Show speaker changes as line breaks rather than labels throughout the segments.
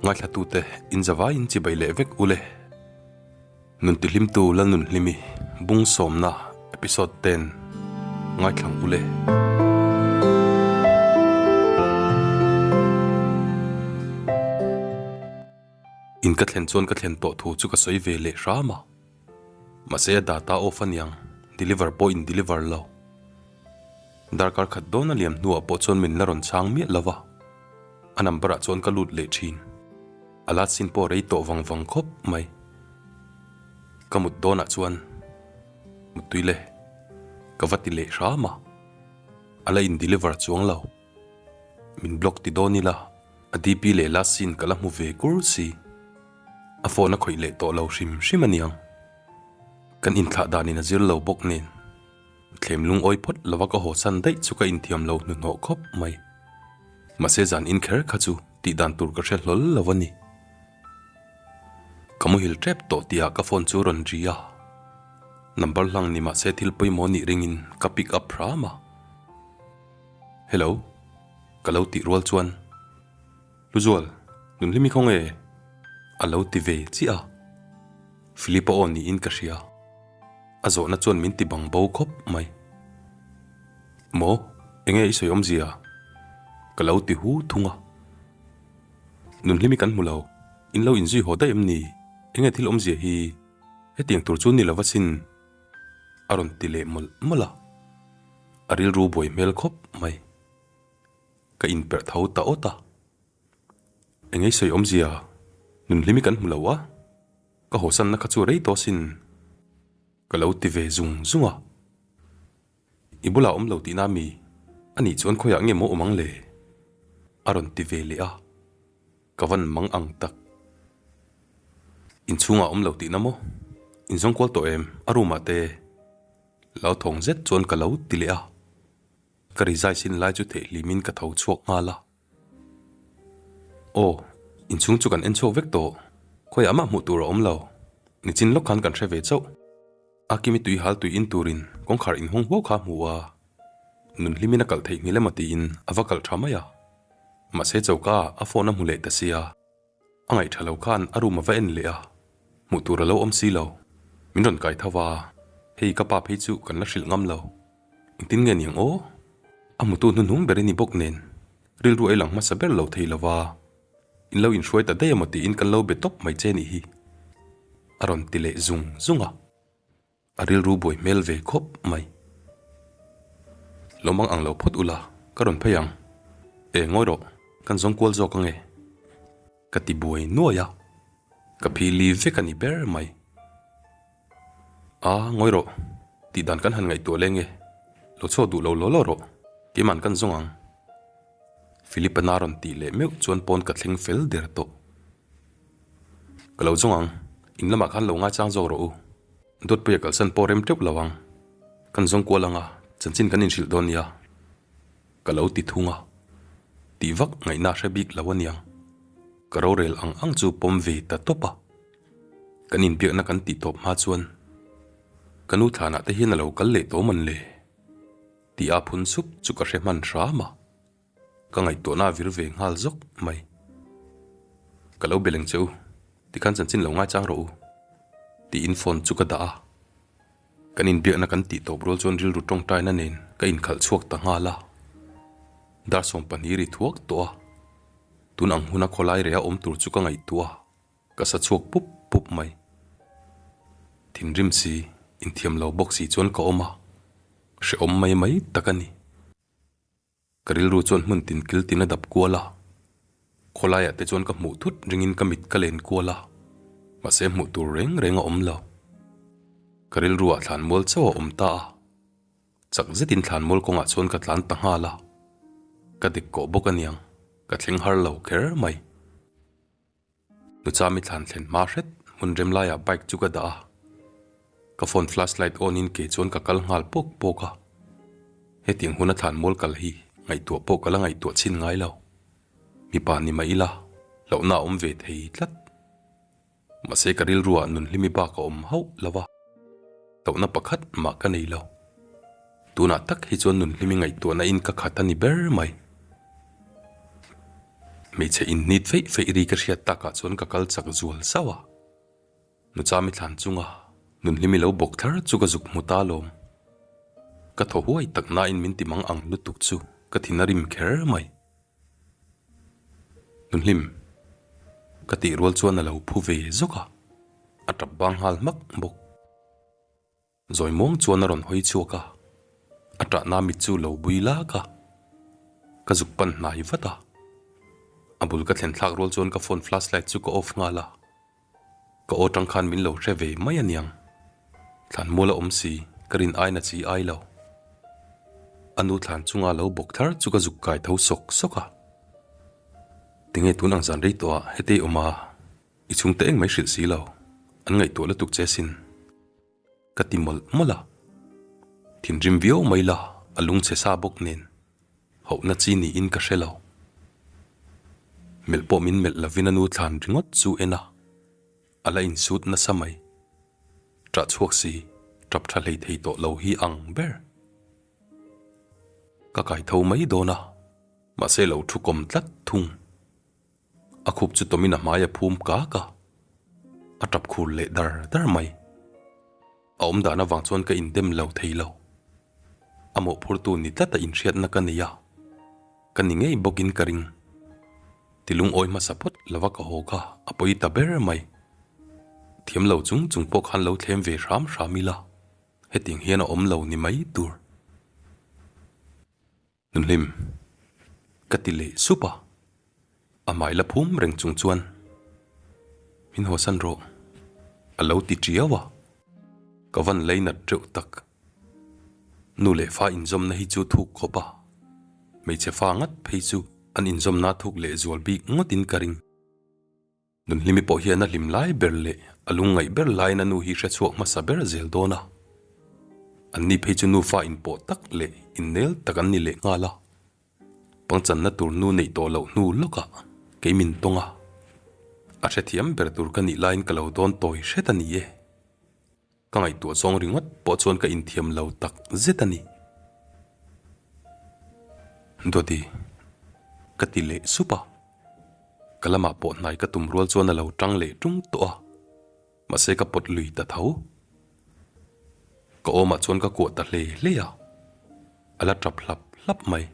Ngaithlatute in zavaiin chibai leh vek ule. Nun tihlimtu Lalnunhlimi bung sawmna episode ten ngaithlang ule. In ka thlen chuan ka thlen tawh thu chu ka sawi ve leh hram a. Mahse a data off aniang, deliver pawh in deliver lo. Darkar khat dawn a liam hnuah pawh chuan min la rawn chhang miah lo va, a number ah chuan ka lut leh thin. A last sin pawh rei tawh vang vang khawp mai. Ka mut dawnah chuan Muttui le, ka va ti leh hram a, a la in deliver chuang lo. Min block ti dawn ila, a DP leh last sin ka la hmu ve kur si. A phone a khawih leh tawh lo hrim hrim aniang. Kan inthlah danin a zir lo bawk nen. Thlem lungawi phawt lova ka haw san daih chu ka inthiam lo hnuhnawh khawp mai. Mahse zan in kher kha chu tih dan tur ka hre hlawl lo a ni. Ka muhil tep tawh tihah ka phone chu rawn ri a. Number hlang ni mahse thil pawimawh nih ringin ka pick up hram a. Hello? Ka lo tih rual chuan Luzual, Nunhlimi khaw nge? A lo ti ve chiah a. Philip-a aw niin ka hria. A zawhna chuan min ti bang bo khawp mai. Maw? Enge i sawi awmzia? Ka lo ti hu thung a. Nunhlimi kan hmu lo, in lo inzui haw daih em ni? Enge thil awmzia hi? Hetiang tur chu ni lo va sin. A rawn ti leh mawlh mawlh a. A rilru buai hmel khawp mai. Ka inperh tho ta awt a. Enge i sawi awmzia? Nunhlimi kan hmu lo a. Ka hawsanna kha chu rei tawh sin. Ka lo ti ve zung zung a. I bulah awm lo tihna mi? Anih chuan khawiah nge maw awm ang le? A rawn ti ve leh a. Ka van mang ang tak. Inchhungah awm lo tihna maw? Inzawng kual tawh em? A room ah te. Hlauthawng zet chuan ka lo ti leh a. Ka rizai sin lai chu theihhlimin ka tho chhuak nghal a. Aw, inchhung chu kan en chhuak vek tawh. Khawiah mah hmuh tur a awm lo. Nichin lawk khan kan hre ve chauh. A kimi tui hal tui in turin kawngkhar inhawng huau kha a hmu a. Nun hlimin a kalh theih nghilh emaw tiin a va kalh tha mai a. Mahse choka a phone a hmu leh ta sia. A ngaih tha lo khan a room a va en leh a, hmuh tur a lo awm si lo. Min rawn kai tho a, hei ka pa phei chu kan la hrilh ngam lo. Engtin nge niang aw? A hmutu hnuhnung ber i ni bawk nen, rilru ei lang hmasa ber lo thei lo va, in lo inhruai ta daih emaw tiin kan lo be tawp mai che nih hi. A rawn ti leh zung zung a. A rilru buai hmel ve khawp mai. Lo mang ang lo phawt ula, ka rawn phei ang. E ngawi rawh, kan zawng kual zawk ange. Ka ti buai nuai a, ka phili vek a ni ber mai. A, ngawi rawh, tih dan kan han ngaihtuah leng e. Lo chhuak duh lo law law rawh, keiman kan zawng ang. Philip-a na rawn tih leh meuh chuan pawn ka thleng fel der tawh. Ka lo zawng ang, in lamah khan lo ngaichang zawk rawh u. Dawtpuia kalsan pawh rem teuh lo ang. Kan zawng kual anga chanchin kan inhrilh dawn nia. Ka lo ti thung a. Tih vak ngaihna hre bik lo aniang. Ka rorel ang ang chu pawm ve ta tawp a. Kan inbiakna kan tih tawp hma chuan ka nu thlanah te hian a lo kal leh tawh man le. Tih a phun sup chu ka hre hman hram a. Ka ngaihtuahna a vir ve nghal zawk mai. Ka lo beleng che u, tikhan chanchin lo ngaichang rawh u, tiin phone chu ka dah a. Kan inbiakna kan tih tawp rual chuan rilru tawngtaina nen ka inkhalh chhuak ta nghal a. Dar 20 ri thuak tawh a, tun ang huna khawlai reh a awm tur chu ka ngaihtuah a. Ka sa chhuak pup pup mai. Thinrim si, inthiam lo bawk si chuan ka awm a, hrehawm mai mai tak a ni. Ka rilru chuan hmun tin kil tin a dap kual a, khawlaiah te chuan ka hmuh thut ringin ka mit ka len kual a, mahse hmuh tur reng reng a awm lo. Ka rilruah thlanmual chauh a awm ta a, chak zetin thlanmual kawngah chuan ka tlan ta nghal a, ka dik kawh bawk aniang, ka thleng har lo kher mai. Nuchami thlan thlen hma hret hmun rem laiah bike chu ka dah a, ka phone flashlight on in ke chuan ka kal nghal pawk pawk a, hetiang huna thlan mual kal hi ngaihtuah pawh ka la ngaihtuah chhin ngai lo, mipa ni mah ila hlauhna a awm ve thei tlat. Mahse ka rilruah nunhlimi bak a awm hauh lo a, hlauhna pakhat mah ka nei lo. Tunah tak hi chuan nunhlimi ngaihtuahna in ka khat a ni ber mai. Hmeichhe inhnit feih feih ri ka hriat takah chuan ka kal chak zual sauh a. Nuchami thlan chunga nunhlimi lo bawk thar chu ka zuk hmu ta lawm. Ka thaw huai tak nain min ti mang ang lutuk chu ka thin a rim kher mai. Nunhlim, ka tih rual chuan a lo phu ve zawk a, a tap bang nghal hmak bawk. Zawi muang chuan a rawn hawi chhuak a, a ṭahna mit chu lo bui lak a, ka zuk pan hnai vat a. A bul ka thlen thlak rual chuan ka phone flashlight chu ka off nghal a, ka aw ṭang khan min lo hre ve mai aniang. Thlan mual a awm si, ka rin aina chi ai lo. A nu thlan chunga lo bawk thar chu ka zuk kai tho sawk sawk a. Tinge tun ang zan rei tawh ah hetei awm a, i chhungte engmai hrilh si lo, an ngaihtuah lutuk che sin. Ka ti mawlh mawlh a, thinrim viau mai la a lungchhe sa bawk nen hauhna chi niin ka hre lo. Melh pawh min melh lovin a nu thlan ringawt chu en a, a la insut nasa mai. Ṭah chhuak si, ṭap ṭha hlei thei tawh lo hi ang ber. Ka kai tho mai dawn a, mahse lo thu kawm tlat thung. A khup chu tawmin a hmai a phum kak a, a tap khur leh dar dar mai. A awm dan avang chuan ka indem lo thei lo. A mawhphurtu ni tlata inhriatna ka nei a, ka ni ngei bawkin ka ring. Ti lungawi hmasa phawt lova ka haw kha a pawi ta ber mai. Thiam lo chung chung pawh khan lo thlem ve hram hram ila, hetiang hian a awm lo ni mai tur. Nunhlim, ka ti leh sup a, a hmai la phum reng chung chuan min hawsan rawh a lo ti tiau a, ka van lei nat reuh tak. Nu leh fa inzawmna hi chu thuk khawp a, hmeichhe fa ngat phei chu an inzawmna thuk leh zual bik ngawtin ka ring. Nunhlimi pawh hian a hlim lai ber leh a lungngaih ber laiin a nu hi hre chhuak hmasa ber zel dawn a. Anni phei chu nufa inpawh tak leh innel tak an ni leh nghal a. Pangchanna tur nu neih tawh loh hnu lawkah kei min tawng a. A hrethiam ber tur ka nih laiin ka lo dawn tawi hret a ni e. Ka ngaihtuah zawng ringawt pawh chuan ka inthiam lo tak zet a ni. Dawti, ka ti leh sup a. Ka lamah pawh hnai ka tum rual chuan a lo tang leh tung tawh a, mahse ka pawt lui ta tho. Ka awmah chuan ka kuah ta hle hle a, a la tap hlap hlap mai.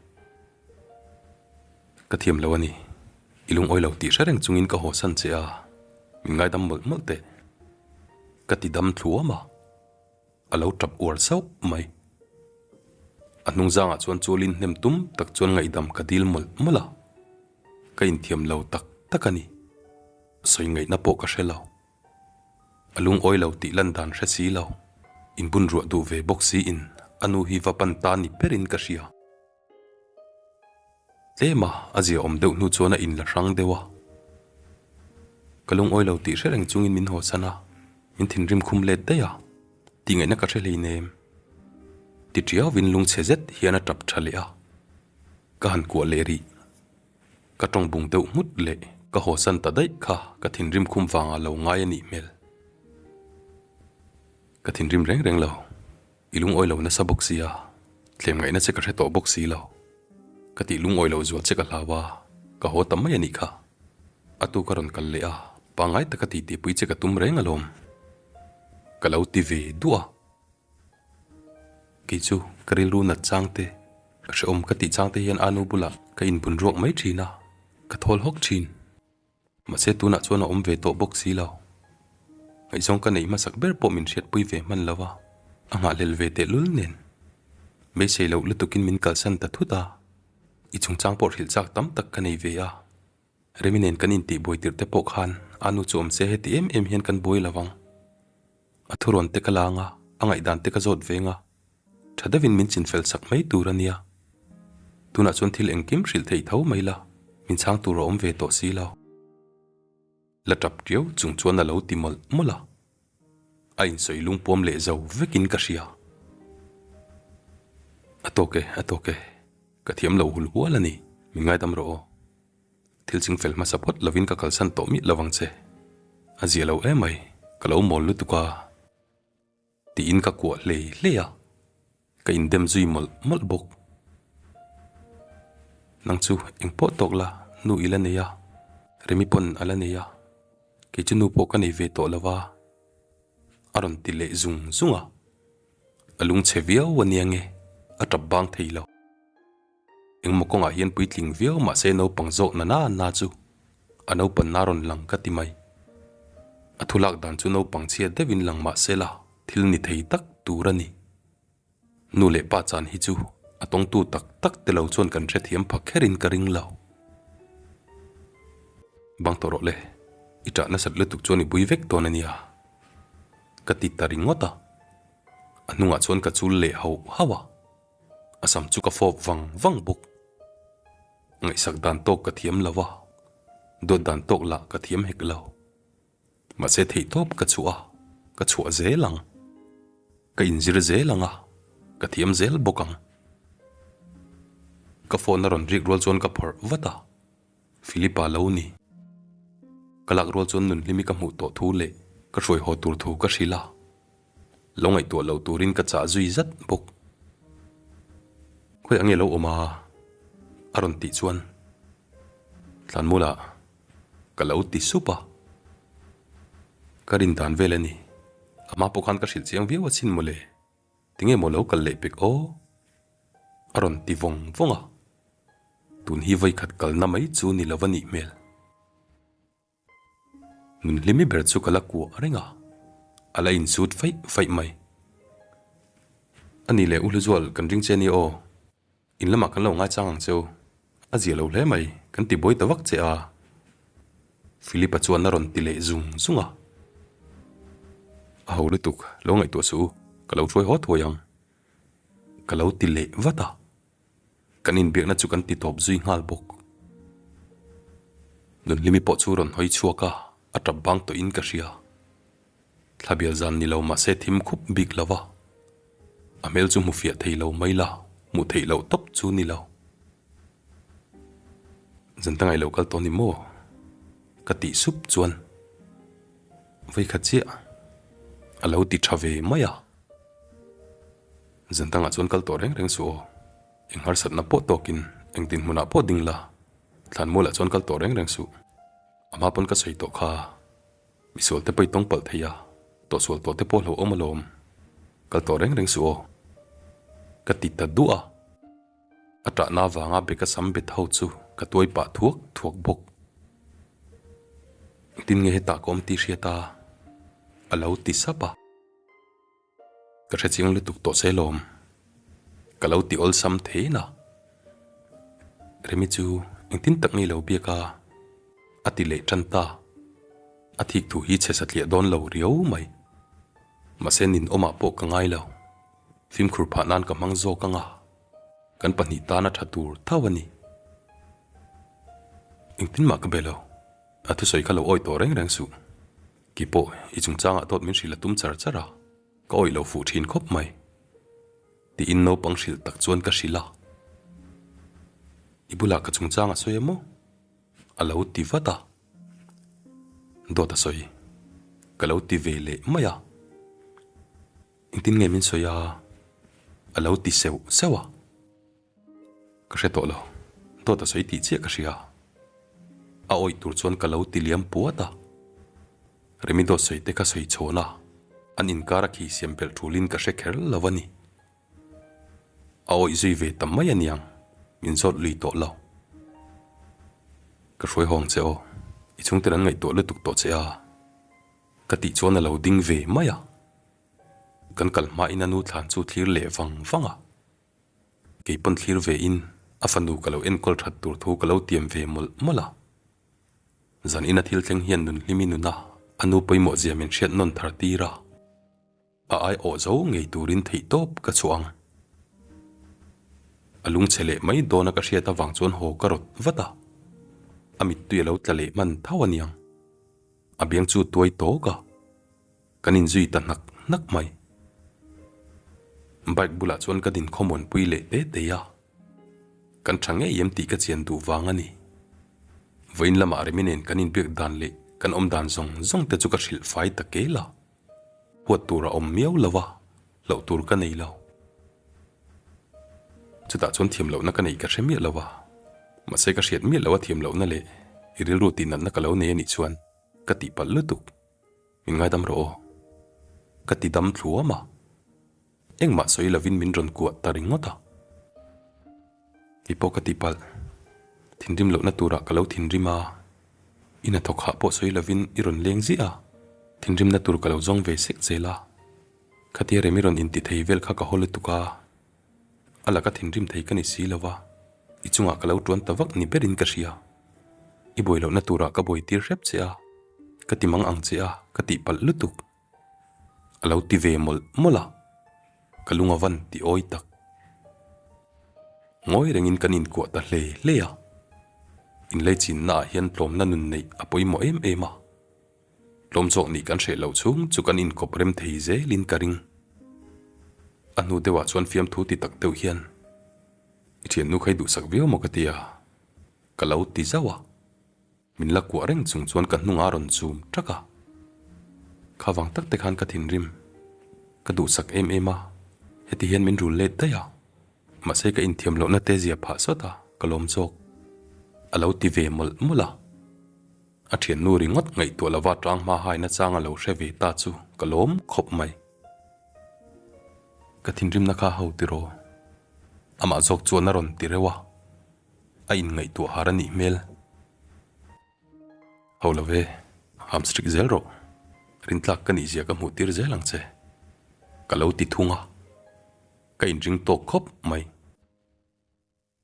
Ka thiam lo a ni, i lungawi lo tih hre reng chungin ka haw san che a, min ngaidam mawlh mawlh teh. Ka ti dam thluam a, a lo tap uar sauh mai. A hnung zangah chuan chulin hnem tum tak chuan ngaihdam ka dil mawlh mawlh a, ka inthiam lo tak tak a ni. Sawi ngaihna pawh ka hre lo. A lungawi lo tih lan dan hre si lo, inbun ruah duh ve bawk siin a nu hi va pan ta ni berin ka hria. Tlema a zia awm deuh hnu chuan a inla hrang deuh a. Ka lungawi lo tih hre reng chungin min hawsan a, min thinrim khum let daih a, tih ngaihna ka hre hleinem. Ti tiauvin lungchhe zet hian a tap tha leh a, ka han kuah leh rih. Ka tawng bung deuh nghut leh ka hawsan ta daih kha ka thinrim khum vangah lo ngai a nih hmel. Ka thinrim reng reng lo. I lungawi lo nasa bawk sia, thlem ngaihna che ka hre tawh bawk si lo. Ka tih lungawi lo zual che ka hlau a, ka haw ta mai a nih kha. A tu ka rawn kal leh a, pangngai taka titipui che ka tum reng alawm. Ka lo ti ve duah a. Kei chu ka rilru nat chang te, hrehawm ka tih chang te hian a nu bulah ka inbun ruak mai thin a, ka thawl hawk thin. Mahse tunah chuan a awm ve tawh bawk si lo. Ngaihzawng ka neih hmasak ber pawh min hriatpui ve hman lo a, a nghahhlel ve tehlul nen. Beisei loh lutukin min kalsan ta thut a, i chungchang pawh hrilh chak tam tak ka nei ve a. Remi nen kan intihbuai tirh te pawh khan a nu chu awm se heti em em hian kan buai lo vang. A thurawn te ka lang a, a ngaihdan te ka zawt veng a, tha deuhin min chinfel sak mai tur a nia. Tunah chuan thil engkim hrilh theih tho mai la, min chhang tur a awm ve tawh si lo. La tap tiau chung chuan a lo ti mawlh mawlh a, a insawi lungpuam leh zo vekin ka hria. A tawk e, a tawk e, ka thiam lo hul hual a ni, min ngaidam rawh aw. Thil chingfel hmasa phawt lovin ka kalsan tawh miah lovang che. A zia lo emai, ka lo mawl lutuk a. Tiin ka kuah hlei hlei a, ka indem zui mawlh mawlh bawk. Nang chu engpawh tawk la, Nu i la nei a, Remi pawn a la nei a, kei chu nu pawh ka nei ve tawh lo va, a rawn ti leh zung zung a. A lungchhe viau a nia nge, a tap bang thei lo. Engmaw kawngah hian puitling viau mahse naupang zawk na na na chu a naupanna rawn lang ka ti mai. A thulak dan chu naupang chhiat deuhin lang mahse la thil ni thei tak tur a ni. Nu leh pa chan hi chu a tawngtu tak tak te lo chuan kan hrethiam pha kherin ka ring lo. Bang tawh rawh le, i ṭah nasat lutuk chuan i bui vek dawn a nia. Ka ti ta ringawt a, a hnungah chuan ka chul leh hauh hauh a. A sam chu ka fawp vang vang bawk. Ngaihsak dan tawk ka thiam lo a, dawt dan tawk lah ka thiam hek lo. Mahse theihtawp ka chhuah a, ka chhuah zel ang. Ka inzir zel ang a, ka thiam zel bawk ang. Ka phone a rawn rik rual chuan ka phawrh vat a, Philip-a lo ni. Ka lak rual chuan Nunhlimi ka hmuh tawh thu leh ka hruai haw tur thu ka hrilh a. Lo ngaihtuah lo turin ka chah zui zat bawk. Khawi ang nge lo awm a? A rawn tih chuan Tlanmula ka lo ti sup a. Ka rin dan vel a ni. A hma pawh khan ka hrilh chiang viau asin mawle. Tinge maw lo kal leh pek aw? A rawn ti vawng vawng a. Tun hi vawikhat kalna mai chu ni lo a nih hmel. Nunhlimi ber chu ka la kuah reng a, a la insut faih faih mai. A ni leh U Hluzual kan ring che a ni aw, in lamah kan lo ngaichang ang che u, a zia lo hle mai, kan ti buai ta vak che a. Philip-a chuan a rawn ti leh zung zung a. A ho lutuk, lo ngaihtuah suh u, ka lo hruai haw thuai ang, ka lo ti leh vat a. Kan inbiakna chu kan ti tawp zui nghal bawk. Nunhlimi pawh chu rawn hawi chhuak a, a tap bang tawhin ka hria. Thlabial zan ni lo mahse thim khup bik lo va, a hmel chu hmu fiah thei lo mai la, hmuh theih loh tawp chu ni lo. Zan ta ngaih lo kal tawh ni maw? Ka tih sup chuan vawikhat chiah a lo ti tha ve mai a. Zan dangah chuan kal tawh reng reng suh aw. Eng harsatna pawh tawkin eng dinhmunah pawh ding la, thlanmualah chuan kal tawh reng reng suh. A hma pawn ka sawi tawh kha, misual te pawh i tawng palh thei a, tawhsual tawh te pawh hlauh awm alawm. Kal tawh reng reng suh aw. Ka ti ta duah a. A ṭahna avanga beka sam bet ho chu ka tuai pah thuak thuak bawk. Engtin nge hetah ka awm tih hriat a? A lo ti sap a. Ka hre chiang lutuk tawh che lawm. Ka lo ti awlsam thein a. Remi chu engtin tak nge lo biak a? A ti leh tan ta. A thik thu hi chhe satliah dawn lo riau mai. Mahse ninawmah pawh ka ngai lo. Fimkhur phah nan ka hmang zawk ang a. Kan pahnih tan a tha tur tho a ni. Engtin mah ka be lo. A thusawi kha lo awi tawh reng reng suh. Ki pawh i chungchangah dawt min hrilh a tum char char a, ka awih lo fuh thin khawp mai. Tiin naupang hrilh tak chuan ka hrilh a. I bulah ka chungchang a sawi emaw? A lo ti vat a. Dawt a sawi. Ka lo ti ve leh mai a. Engtin nge min sawi a? A lo ti seuh seuh a. Ka hre tawh lo, dawt a sawi tih chiah ka hria. A awih tur chuan ka lo ti liam puat a. Remi dawt sawi te kha sawi chhawn a, an inkar a khi siam belh thulin ka hre kher lo a ni. A awih zui ve ta mai aniang, min zawt lui tawh lo. Ka hruai hawng che aw, i chhungten an ngaihtuah lutuk tawh che a, ka tih chuan a lo ding ve mai a. Kan kal hmain a nu thlan chu thlir leh vang vang a. Kei pawn thlir ve in a fanu ka lo enkawl that tur thu ka lo tiam ve mawlh mawlh a. Zan ina thil thleng hian Nunhlimi nuna a nu pawimawh zia min hriat nawn thar tir a, a ai awh zo ngei turin theih tawp ka chhuah ang. A lungchhe leh mai dawna ka hriat avang chuan haw ka rawt vat a, a mittui a lo tla leh hman tho aniang. A biang chu tuai tawk a. Kan inzui ta hnak hnak mai. Bike bulah chuan ka din khawmuanpui leh te te a. Kan tha ngei em tih ka chian duh vang a ni. Vawiin lamah Remi nen kan inbiak dan leh kan awm dan zawng zawng te chu ka hrilh fai ta kel a. Huat tur a awm miau lo a, hlauh tur ka nei lo. Chutah chuan thiam lohna ka neih ka hre miah lo a. Mahse ka hriat miah loh a thiam lohna leh i rilru tih natna ka lo nei a nih chuan ka tihpalh lutuk. Min ngaidam rawh aw. Ka ti dam thluam a. Engmah sawi lovin min rawn kuah ta ringawt a. Kei pawh ka tihpalh. Thinrim lohna turah ka lo thinrim a. I hnathawk hah pawh sawi lovin i rawn leng ziah a. Thinrimna tur ka lo zawng ve sek zel a. Khatia rem i rawn inti thei vel kha ka haw lutuk a. A laka thinrim thei ka ni si lo va, i chungah ka lo tuan ta vak ni berin ka hria. I buai lohna turah ka buai tir hrep che a, ka ti mang ang che a, ka tihpalh lutuk. A lo ti ve mawlh mawlh a, ka lung a van ti awi tak. Ngawi rengin kan inkuah ta hle hle a, inleichinna ah hian tlawmna nun neih a pawimawh em em a. Tlawm zawk nih kan hreh loh chhung chu kan inkawp rem thei zelin ka ring. A hnu deuhah chuan fiamthu ti tak deuh hian, I thiannu kha i duhsak viau maw ka ti a, ka lo ti zauh a. Min la kuah reng chung chuan ka hnungah a rawn chum ṭak a. Kha vang tak te khan ka thinrim. Ka duhsak em em a, heti hian min rul let daih a. Mahse ka inthiam lohna te zia phah sawt a, ka lawm zawk. A lo ti ve mawlh mawlh a. A thiannu ringawt ngaihtuah lova tang hma haina chang a lo hre ve ta chu ka lawm khawp mai. Ka thinrimna kha ho tiraw? Amah zawk chuan a rawn ti reuh a, a inngaihtuah har a nih hmel. Ho lo ve, hamstrik zel rawh. Rintlak ka nihzia ka hmuh tir zel ang che. Ka lo ti thung a, ka inring tawk khawp mai.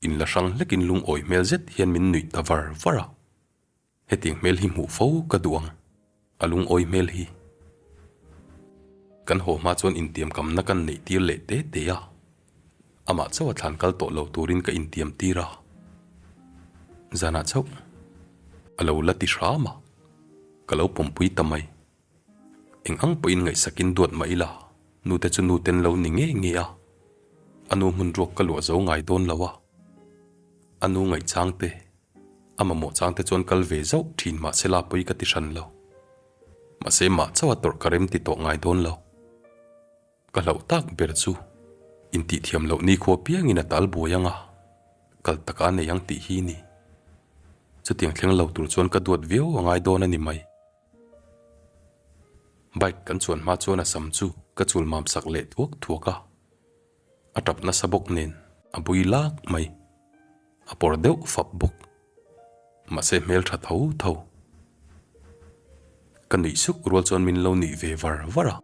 In la hrang hlekin lungawi hmel zet hian min nuih ta var var a. Hetiang hmel hi hmuh fo ka duh ang, a lungawi hmel hi. Kan haw hma chuan intiamkamna kan neih tir leh te te a. Amah chauh a thlan kal tawh lo turin ka intiam tir a. Zanah chauh a lo la ti hram a, ka lo pawmpui ta mai. Eng ang pawhin ngaihsakin duat mah ila, nute chu nuten lo ni nge nge a, a nu hmun ruak ka luah zo ngai dawn lo a. A nu ngaihchang te, a mamawh chang te chuan kal ve zauh thin mahse la pawi ka ti hran lo. Mahse mah chauh a tawrh ka rem ti tawh ngai dawn lo. Ka hlauh tak ber chu intihthiam loh nikhua piangin a tal buai ang a, kal taka a nei ang tih hi ni. Chutiang thleng lo tur chuan ka duat viau a ngai dawn a ni mai. Bike kan chuan hma chuan a sam chu ka chul mam sak leh thuak thuak a, a tap nasa bawk nen a bui lak mai. A pawr deuh fap bawk. Mahse hmel tha tho tho. Ka nuih suk rual chuan min lo nuih ve var var a.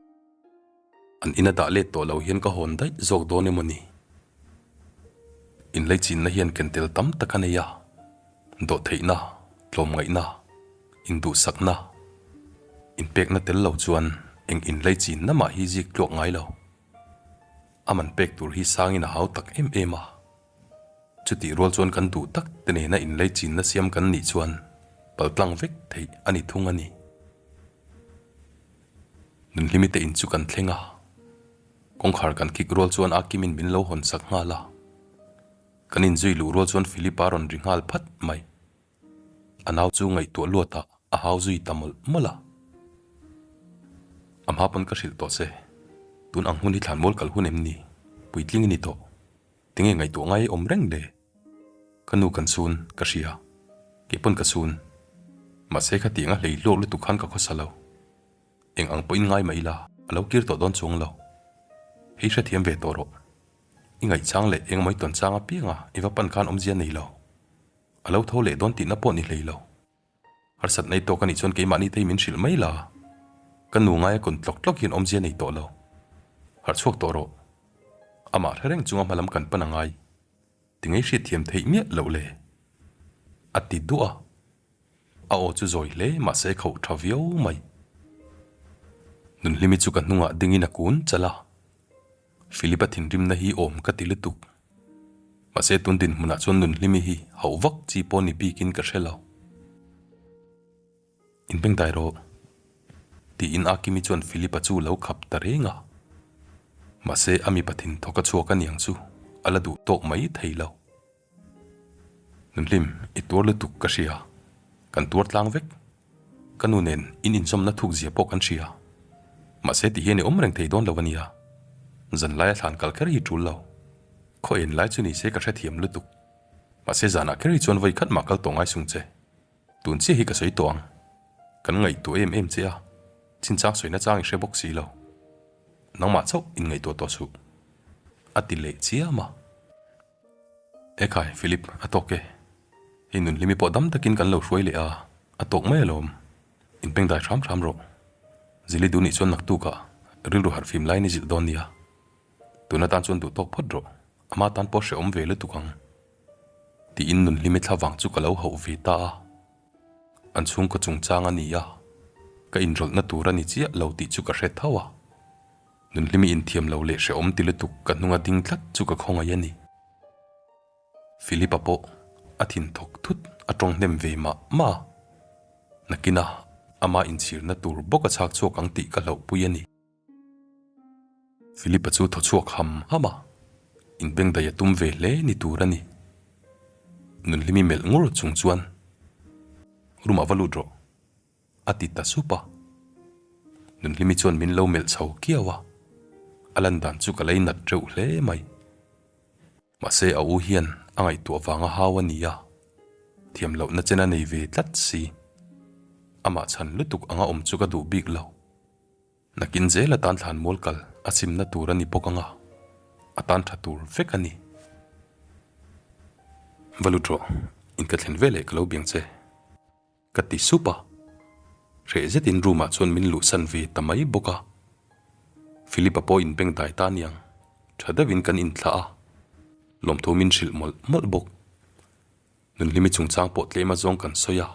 An ina dah let tawh lo hian ka hawn daih zawk dawn emaw ni? Inleichinna hian ken tel tam tak a nei a, dawhtheihna, tlawmngaihna, induhsakna, inpekna tel lo chuan eng inleichinna mah hi zik tluak ngai lo. A man pek tur hi sangin a hau tak em em a. Chutih rual chuan kan duh tak te nena inleichinna siam kan nih chuan paltlang vek theih a ni thung a ni. Nunhlimi te in chu kan thleng a, kawngkhar kan kik rual chuan a Kimin min lo hawn sak nghal a. Kan inzui luh rual chuan Philip-a rawn ri nghal phat mai. A nau chu ngaihtuah luatah a hau zui ta mawlh mawlh a. A hma pawn ka hrilh tawh che, tun ang hun hi thlanmual kal hun em ni? Puitling i ni tawh. Tinge ngaihtuah ngai awm reng le? Ka nu kan chhun, ka hria. Kei pawn ka chhun. Mahse khatiang a hlei hluak lutuk khan ka khawsa lo. Eng ang pawhin ngai mah ila, a lo kir tawh dawn chuang lo. Hei hrethiam ve tawh rawh. I ngaihchang leh eng mawi tawn chang apianga i va pan khan awmzia nei lo. A lo tho leh dawn tihna pawh ni hlei lo. Harsat nei tawk a nih chuan keimahni te hi min hrilh mai la. Ka nu ngaia kun tlawk tlawk hian awmzia nei tawh lo. Harh chhuak tawh rawh. Amah hre reng chunga hmalam kan pan a ngai. Ti ngei hriatthiam theih miah loh le? A ti duah a. A aw chu zawi hle mahse khauh tha viau mai. Nunhlimi chu ka hnungah dingin a kun chalh a. Philip-a thinrimna hi awm ka ti lutuk. Mahse tun dinhmunah chuan Nunhlimi hi hauh vak chi pawh ni bikin ka hre lo. Inbengdai rawh. Tiin Akimi chuan Philip-a chu lo khap ta reng a. Mahse a mipa thin thawk a chhuak a niang chu a la duh tawk mai thei lo. Nunhlim, i tuar lutuk ka hria. Kan tuar tlang vek. Ka nu nen in inzawmna thuk zia pawh kan hria. Mahse ti hian i awm reng thei dawn lo a nia. Zan laia thlan kal kher hi tul lo. Khaw en lai chu ni se ka hrethiam lutuk. Mahse zanah kher hi chuan vawi khat mah kal tawh ngai sung che. Tun chiah hi ka sawi tawh ang. Kan ngaihtuah em em che a, chinchang sawina chang i hre bawk si lo. Nangmah chauh inngaihtuah tawh suh. A ti leh chiam a. Ekhai, Philip, a tawk e. Hei nunhlimi pawh dam takin kan lo hruai leh a, a tawk mai alawm. Inpengdai hram hram rawh. Zili duh nih chuan naktukah rilru harh fim laiin i zilh dawn nia. Tun atan chuan duh tawk phawt rawh, ama tan pawh hrehawm ve lutuk ang. Tiin nunhlimi thla vang chu ka lo hauh ve ta a. An chhungkaw chungchang a ni a, ka inrawlhna tur a ni chiah lo tih chu ka hre tho a. Nunhlimi inthiam lo leh hrehawm ti lutuk ka hnunga ding tlat chu ka khawngaih a ni. Philip-a pawh a thin thawk thut a tawng hnem ve mah mah a, nakina ama inchhirna tur bawk a chhak chhuak ang tih ka hlauhpui a ni. Philip-a chu thaw chhuak ham ham a, inbengdaih a tum ve hle ni tur a ni. Nunhlimi melh ngur chung chuan, Room-ah va lut rawh. A ti ta sup a. Nunhlimi chuan min lo melh chho kiau a, a lan dan chu ka lei nat reuh hle mai. Mahse a u hian a ngaihtuah vanga hau a ni a, thiam lohna chen a nei ve tlat si. Amah chhan lutuk anga awm chu ka duh bik lo. Nakin zel atan thlan mual kal a chimna tur a ni bawk anga, a tan tha tur vek a ni. Va lut rawh, in ka thlen veleh ka lo biang che. Ka ti sup a, hreh zetin room ah chuan min luhsan ve ta mai bawk a. Philip-a pawh inbeng dai ta aniang, tha deuhin kan inthlah a, lawmthu min hrilh mawlh mawlh bawk. Nunhlimi chungchang pawh tlem azawng kan sawi a,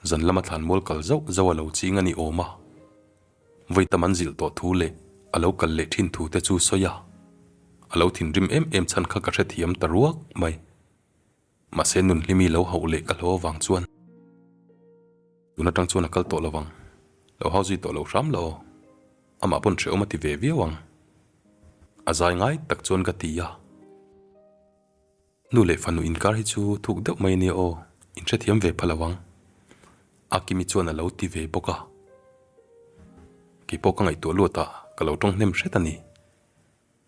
zan lama thlan mual kal zauh zauh a lo ching a ni awm a. Vawi tam an zilh tawh thu leh a lo kal leh thin thu te chu sawi a, a lo thinrim em em chhan kha ka hrethiam ta ruak mai. Mahse Nunhlimi lo hauh leh ka hlo avang chuan tun atang chuan a kal tawh lo vang. Lo hau zui tawh lo hram lo aw. Amah pawn hrehawm a ti ve viau ang. A zai ngai tak chuan ka ti a. Nu leh fanu inkar hi chu thuk deuh mai ania aw, in hrethiam ve pha lo ang. Akimi chuan a lo ti ve bawk a. Keipawh ka ngaihtuah luat ah ka lo tawng hnem hret a ni.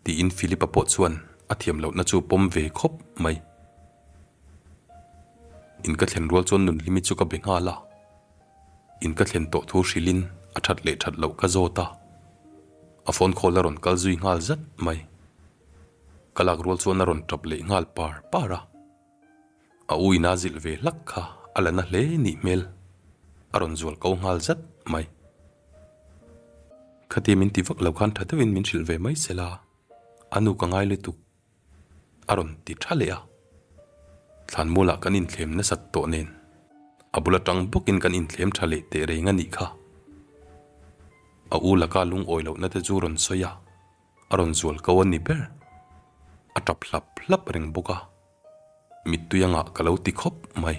Tiin Philip-a pawh chuan a thiam lohna chu pawm ve khawp mai. In ka thlen rual chuan Nunhlimi chu ka be nghal a. In ka thlen tawh thu hrilhin a that leh that loh ka zawt a. A phone call a rawn kal zui nghal zat mai. Ka lak rual chuan a rawn tap leh nghal par par a. A u ina zilh ve hlak kha a la na hle nih hmel a rawn zual ko nghal zat mai. Khatia min ti vak lo khan tha deuhin min hrilh ve mai sela, a nu ka ngai lutuk a rawn ti tha leh a. Thlanmualah kan inthlem nasat tawh nen a bul atang bawkin kan inthlem tha leh teh reng a nih kha. A u laka lungawi lohna te chu rawn sawi a, a rawn zual ko a ni ber. A tap hlap hlap reng bawk a. Mittui anga ka lo ti khawp mai.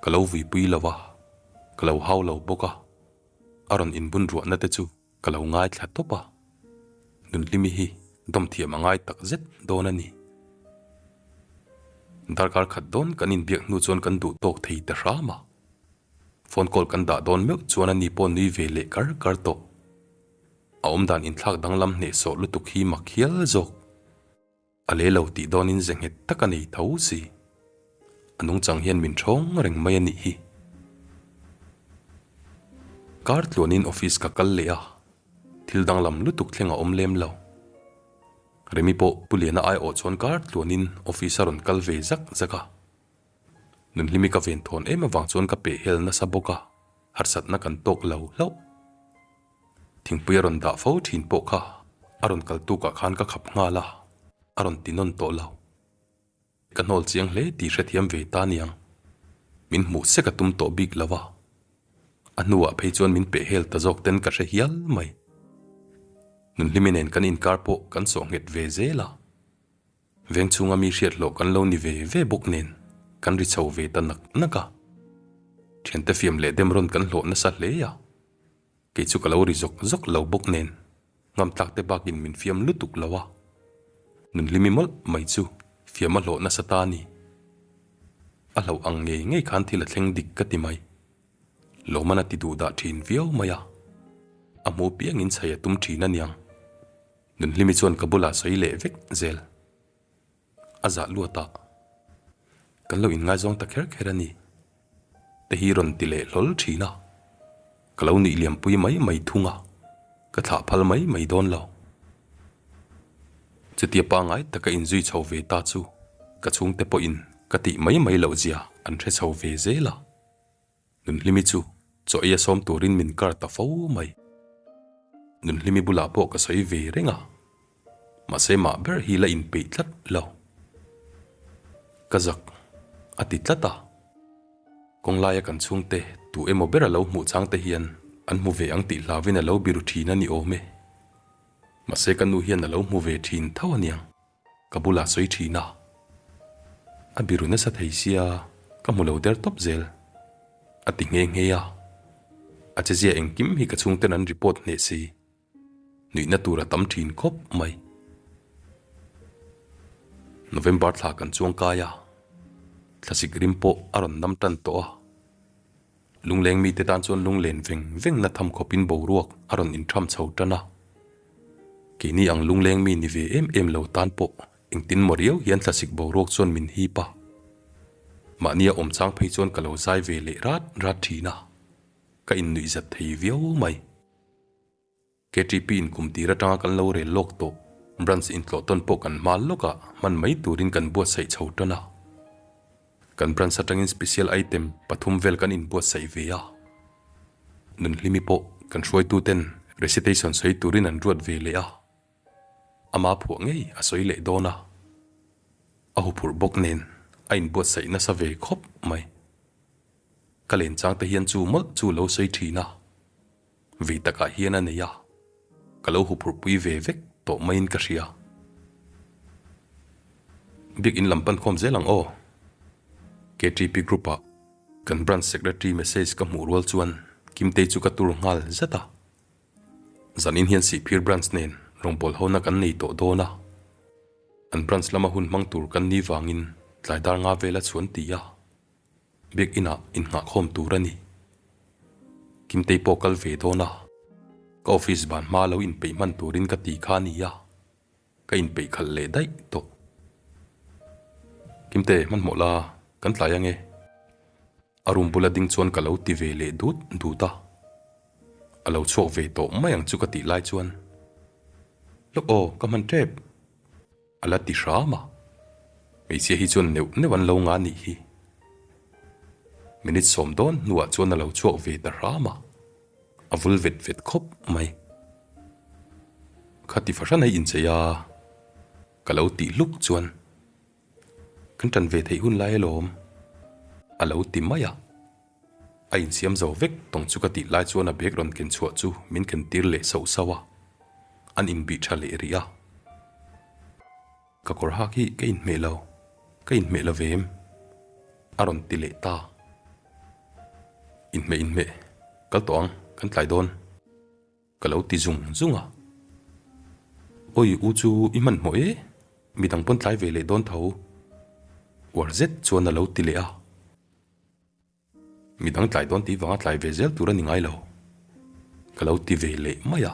Ka lo vuipui lo a, ka lo hau lo bawk a, a rawn inbun ruahna te chu ka lo ngaithla tawp a. Nunhlimi hi dawm thiam a ngai tak zet dawn a ni. Darkar khat dawn kan inbiak hnu chuan kan duh tawk thei ta hram a. Phone call kan dah dawn meuh chuan a ni pawh nui ve leh kar kar tawh. A awmdan inthlak danglam hnehsawh lutuk hi mak hial zawk. A le lo tih dawnin ze nghet tak a nei tho si. A nungchang hian min thawng reng mai a nih hi. Kar tluanin office ka kal leh a, thil danglam lutuk thleng a awm lem lo. Remi pawh Pu Liana aiawh chuan kar tluanin office a rawn kal ve zak zak a. Nunhlimi ka venthawn em avang chuan ka pehhel nasa bawk a, harsatna kan tawk lo hlauh. Thingpui a rawn dah fo thin pawh kha a rawn kal tukah khan ka khap nghal a, a rawn ti nawn tawh lo. Ka hnawl chiang hle tih hrethiam ve ta niang. Min hmuh sek a tum tawh bik lo a, a hnuah phei chuan min pehhel ta zawk ten ka hre hial mai. Nunhlimi nen kan inkar pawh kan sawh nghet ve zel a. Veng chhunga mi hriat hlawh kan lo ni ve ve bawk nen kan ri chho ve ta nak nak a. Thiante fiam leh dem rawn kan hlawh nasa hle a. Kei chu ka lo ri zawk zawk lo bawk nen ngamtlak te bakin min fiam lutuk lo a. Nunhlimi mawlh mai chu fiam a hlawh nasa ta a ni. A hlauh ang ngei ngei khan thil a thleng dik ka ti mai. Lawman a ti duh dah thin viau mai a. A hmu piangin chhei a tum thin a niang. Nunhlimi chuan ka bulah sawi leh vek zel. A zah luat a. Kan lo inngaizawng ta kher kher a ni te hi rawn ti leh hlawl thin a, ka lo nuih liampui mai mai thung a, ka thlah phal mai mai dawn lo. Chutia pangngai taka inzui chho ve ta chu ka chhungte pawhin ka tih mai mai loh zia an hre chho ve zel a. Nunhlimi chu chaw ei a sawm turin min kar ta fo mai. Nunhlimi bulah pawh ka sawi ve reng a, mahse mah ber hi la inpeih tlat lo. Ka zak a ti tlat a, kawnglaia kan chhungte tu emaw ber a lo hmuh chang te hian an hmu ve ang tih hlauin a lo biru thin a ni awm e. Mahse ka nu hian a lo hmu ve thin tho aniang. Ka bulah sawi thin a, a biru nasa thei sia ka hmu lo der tawp zel a ti nghe nghe a, a chezia engkim hi ka chhungten an report hneh si, nuihna tur a tam thin khawp mai. November thla kan chuang kai a, thlasik rim pawh a rawn nam tan tawh a, Lungleng mite tan chuan lunglen veng veng na tham khawpin boruak a rawn intham chho tan a. Keini ang lungleng mi ni ve em em lo tan pawh engtin maw riau hian thlasik boruak chuan min hip a. Mahnia awm chang phei chuan ka lo zai ve leh rat rat thin a, ka innuihzat thei viau mai. KTP in kum tir atanga kan lo rel lawk tawh. Branch intlawh tawn pawh kan hma lawkah hman mai turin kan buatsaih chho tan a. Kan branch atangin special item pathum vel kan inbuatsaih ve a. Nunhlimi pawh kan hruaituten recitation sawi turin an ruat ve leh a. Ama phuah ngei a sawi leh dawn a. A huphurh bawk nen a inbuatsaih nasa ve khawp mai. Ka lenchang te hian chu mawlh chu lo sawi thin a. Vei takah hian a nei a, ka lo huphurhpui ve vek tawh maiin ka hria. Biak in lam pan khawm zel ang aw. KTP group ah kan branch secretary message ka hmuh rual chuan Kimtei chu ka tur nghal zat a. Zanin hian Sihphir branch nen rawngbawlhona kan nei tawh dawn a. An branch lama hun hmang tur kan ni vangin tlai dar nga vela chhuan ti a. Biak inah innghahkhawm tur a ni. Kimtei pawh kal ve dawn a, ka office ban hma lo inpeih hman turin ka ti kha a ni a, ka inpeih khalh leh daih tawh. Kimte, hmanhmawh la, kan tlai ange. A room bula ding chuan ka lo ti ve leh dut dut a. A lo chhuak ve tawh mai ang chu ka tih lai chuan, Lawk aw, ka hman tep. A la ti hram a, hmeichhia hi chuan neuh neuh an lo nga nih hi. Minute sawm dawn hnuah chuan a lo chhuak ve ta hram a, a vul vet vet khawp mai. Khati fahran a inchei a, ka lo tih hluk chuan kan ṭan ve theih hun lai alawm, a lo ti mai a. A insiam zo vek tawng chu ka tih lai chuan a bag rawn ken chhuah chu min ken tir leh sauh sauh a, an inbih tha leh rih a. Ka kawr hak hi ka inhmeh lo, ka inhmeh lo ve em? A rawn ti leh ta. Inhmeh inhmeh, kal tawh ang, kan tlai dawn. Ka lo ti zung zung a. Awi u chu i hmanhmawh e, midang pawn tlai ve leh dawn tho. Uar zet chuan a lo ti leh a. Midang tlai dawn tih vanga tlai ve zel tur a ni ngai lo. Ka lo ti ve leh mai a.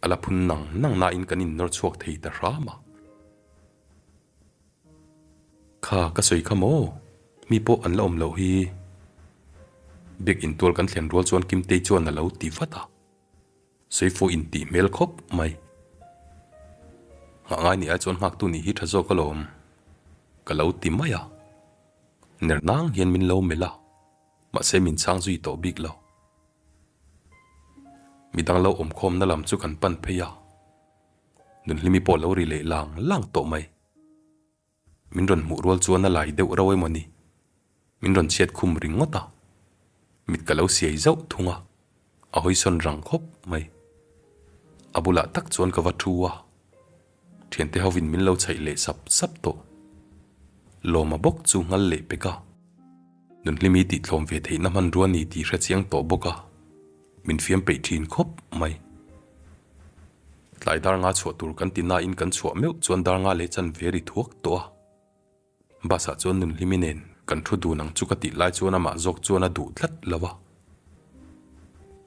A la phun nang nang nain kan innawr chhuak thei ta hram a. Kha ka sawi kha maw? Mi pawh an la awm loh hi. Biak intual kan thlen rual chuan Kimtei chuan a lo ti vat a. Sawifu intih hmel khawp mai. Nghah ngai nih ai chuan nghaktu nih hi tha zawk alawm. Ka lo ti mai a. Ner nang hian min lo melh a, mahse min chhang zui tawh bik lo. Midang lo awmkhawmna lam chu kan pan phei a, Nunhlimi pawh lo ri leh lang lang tawh mai. Min rawn hmuh rual chuan a lai deuh rauh emaw ni? Min rawn chhiat khum ringawt a, mit ka lo siai zauh thung a, a hawisawn rang khawp mai. A bulah tak chuan ka va thu a, thiante hovin min lo chhaih leh sap sap tawh. Lawma bawk chu nghal leh pek a, Nunhlimi tihtlawm ve theihna hmanrua ni tih hre chiang tawh bawk a. Min fiam peih thin khawp mai. Tlai dar nga chhuah tur kan ti nain kan chhuah meuh chuan dar nga leh chan ve ri thuak tawh a. Bus ah chuan Nunhlimi nen kan thu dun ang chu ka tih lai chuan amah zawk chuan a duh tlat lo a.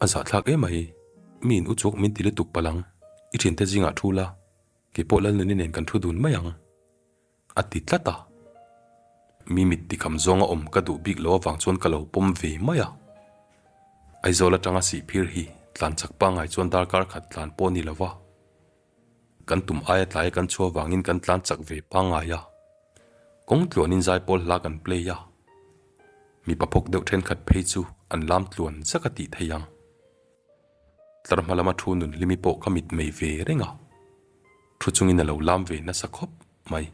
A zahthlak emai, mi in uchuak min ti lutuk palh ang, i thiante zingah thu la, keipawh Lalnuni nen kan thu dun mai ang. A ti tlat a. Mi mit tikham zawnga awm ka duh bik lo avang chuan ka lo pawm ve mai a. Aizawl atanga Sihphir hi tlan chak pangngai chuan darkar khat tlan pawh a ni lo va. Kan tum aia tlaia kan chhuah vangin kan tlan chak ve pangngai a. Kawng tluanin zaipawl hla kan play a. Mipa phawk deuh thenkhat phei chu an lam tluan zak a tih theih ang. Tlar hma lama thu nun hlimi pawh ka mit mei ve reng a. Thu chungin a lo lam ve nasa khawp mai.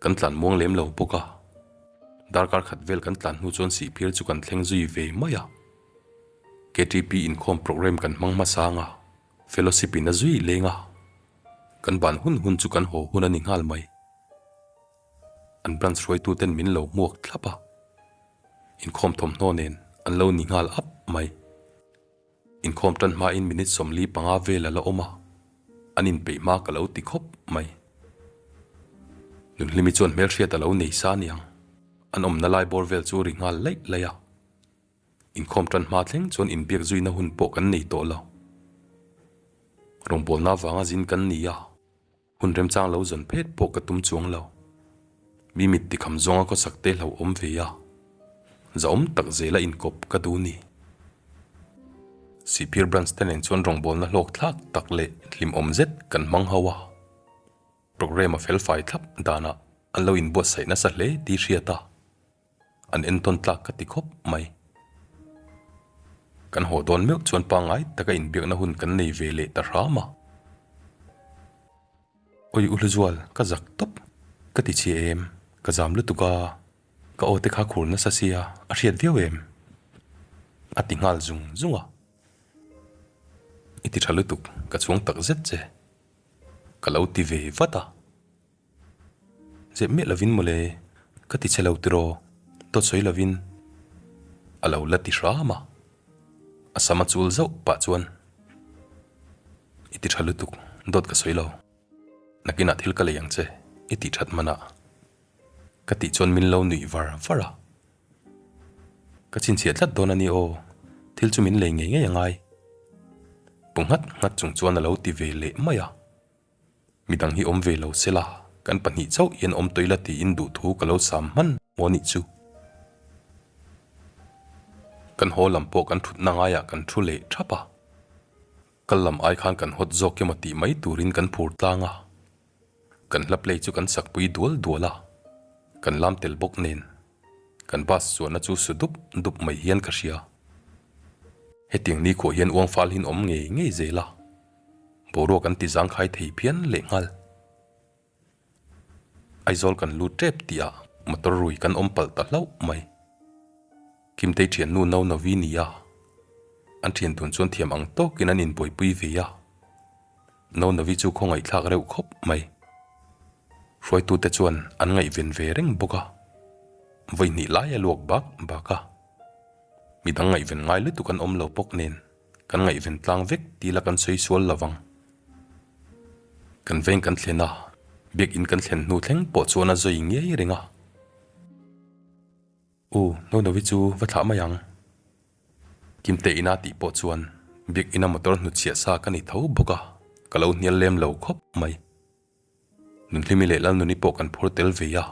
Kan tlan muang lem lo bawk a, darkar khat vel kan tlan hnu chuan Sihphir chu kan thleng zui ve mai a. KTP inkhawm programme kan hmang hmasa ang a, fellowship in a zui leng a, kan ban hun hun chu kan haw hun a ni nghal mai. An branch hruaitu ten min lo hmuak thlap a, inkhawm thawmhnaw nen an lo ni nghal ap mai. Inkhawm tan hmain minute 45 vel a la awm a, an inpeih hma ka lo ti khawp mai. Nunhlimi chuan hmelhriat a lo nei sa aniang, an awmna lai bawr vel chu ri nghal laih laih a. Inkhawm tan hma thleng chuan inbiak zuina hun pawh kan nei tawh lo. Rawngbawlna avanga zin kan ni a. Hun remchang lo zawn phet pawh ka tum chuang lo. Mi mit tikham zawnga khawsak te hlo awm ve a, zahawm tak zela inkawp ka duh ni. Sihphir Branch te nen chuan rawngbawlna hlawk thlak tak leh hlimawm zet kan hmang ho a. Programme a felfai thlap danah an lo inbuatsaih nasa hle tih hriat a. An entawn tlak ka ti khawp mai. Kan haw dawn meuh chuan pangngai taka inbiakna hun kan nei ve leh ta hram a. Awi u Hluzual, ka zak tawp. Ka ti chhia em? Ka zam lutuk a, ka aw te kha khur nasa sia, a hriat viau em? A ti nghal zung zung a. I ti tha lutuk, ka chhuang tak zet che. Ka lo ti ve vat a. Zep miah lovin mawle, ka ti che lo tiraw, dawt sawi lovin a lo la ti hram a. A sam a chul zauh pah chuan, I ti tha lutuk, dawt ka sawi lo. Nakinah thil ka lei ang che, i tih that manah. Ka tih chuan min lo nuih var var a. Ka chhinchhiah tlat dawn a ni aw, thil chu min lei ngei ngei a ngai. Pu nghat nghat chung chuan a lo ti ve leh mai a. Midang hi awm ve lo sela, kan pahnih chauh hian awm tawih la tiin duhthu ka lo sam hman maw nih chu. Kan haw lam pawh kan thutna ngaiah kan thu leh thap a, kal lam ai khan kan hawt zawk emaw tih mai turin kan phur tlang a, kan hla play chu kan sakpui dual dual a, kan lam tel bawk nen kan bus chuanna chu su dup dup mai hian ka hria. Hetiang nikhuah hian uang fal hin awm ngei ngei zel a. Boruak an ti zangkhai thei phian leh nghal. Aizawl kan lut tep tih ah motor rui kan awm palh ta hlauh mai. Kimtei thiannu no Novi ni a, an thian dun chuan thiam ang tawkin an inbuaipui ve a. No Novi chu khawngaihthlak reuh khawp mai. Hruaitute chuan an ngaihven ve reng bawk a, vawihnih lai a luak bak bak a. Midang ngaihven ngai lutuk an awm lo bawk nen. Kan ngaihven tlang vek ti la kan sawi sual lo vang. Kan veng kan thlen a, biakinn kan thlen hnu thleng pawh chuan a zawi ngei reng a. U, Nonovi chu va thlah mai ang. Kimte ina tih pawh chuan biakinn a motor hnutchhiah sa ka ni tho bawk a, ka lo hnial lem lo khawp mai. Nunhlimi leh Lalnuni pawh kan phur tel ve a,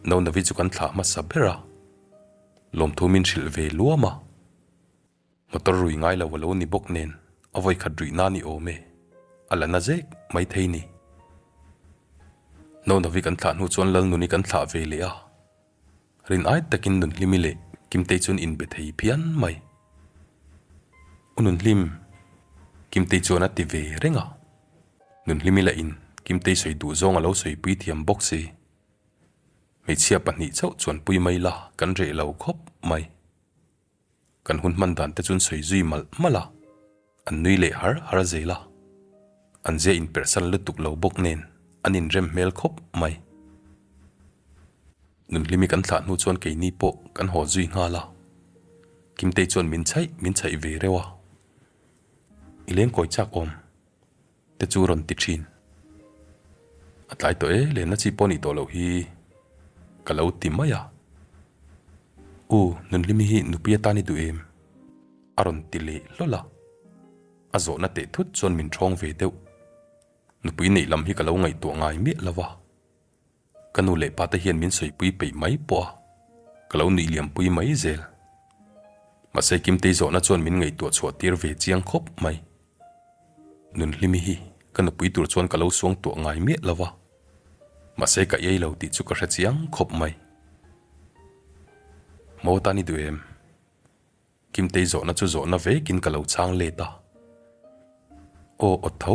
Nonovi chu kan thlah hmasa ber a, lawmthu min hrilh ve luam a. Motor rui ngai lo a lo ni bawk nen a vawi khat ruih na ni awm e, a la na zek mai thei ni. Nonovi kan thlah hnu chuan Lalnuni kan thlah ve leh a, rin ai takin Nunhlimi leh Kimtei chuan inbe thei phian mai. U Nunhlim, Kimtei chuan a ti ve reng a, Nunhlimi lah in Kimtei sawi duh zawng a lo sawipui thiam bawk si. Hmeichhia pahnih chauh chuan pui mai la kan reh lo khawp mai. Kan hun hman dan te chuan sawi zui malh malh a, an nui leh har har zel a. An zia inperhsan lutuk lo bawk nen an inrem hmel khawp mai. Nunhlimi kan thlah hnu chuan keini pawh kan haw zui nghal a, Kimtei chuan min chhaih min chhaih ve reuh a. I lengkawi chak awm te chu rawn ti thin. A tlai tawh e, lenna chi pawh nih tawh loh hi ka lo ti mai a. U, Nunhlimi hi nupui atan i duh em? A rawn ti leh hlawl a. A zawhna teh thut chuan min ṭhawng ve deuh. Nupui neih lam hi ka lo ngaihtuah ngai miah lo va. Ka nu leh pa te hian min sawipui peih mai pawh a, ka lo nuih liampui mai zel. Mahse Kimtei zawhna chuan min ngaihtuah chhuah tir ve chiang khawp mai. Nunhlimi hi ka nupui tur chuan ka lo suang tuah ngai miah lo va, mahse ka iai lo tih chu ka hre chiang khawp mai. Maw tan i duh em? Kimtei zawhna chu zawhna vekin ka lo chhang let a. Aw awt tho,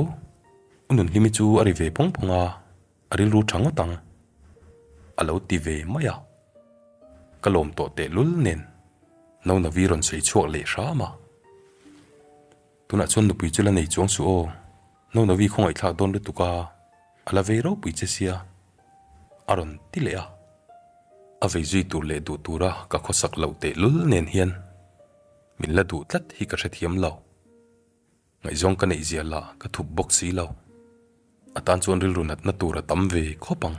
u Nunhlimi chu a ri ve phawng phawng a, a rilru tha ngawt ang. A lo ti ve mai a. Ka lawm tawh tehlul nen Nonavi rawn sawi chhuak leh hram a. Tunah chuan nupui chu la nei chuang suh aw, Nonavi khawngaihthlak dawn lutuk a, a la vei ropui che sia, a rawn ti leh a. A vei zui tur leh duh tura ka khawsak loh tehlul nen hian min la duh tlat hi ka hrethiam lo. Ngaihzawng ka neih zia lah ka thup bawk si lo. A tan chuan rilru natna tur a tam ve khawp ang.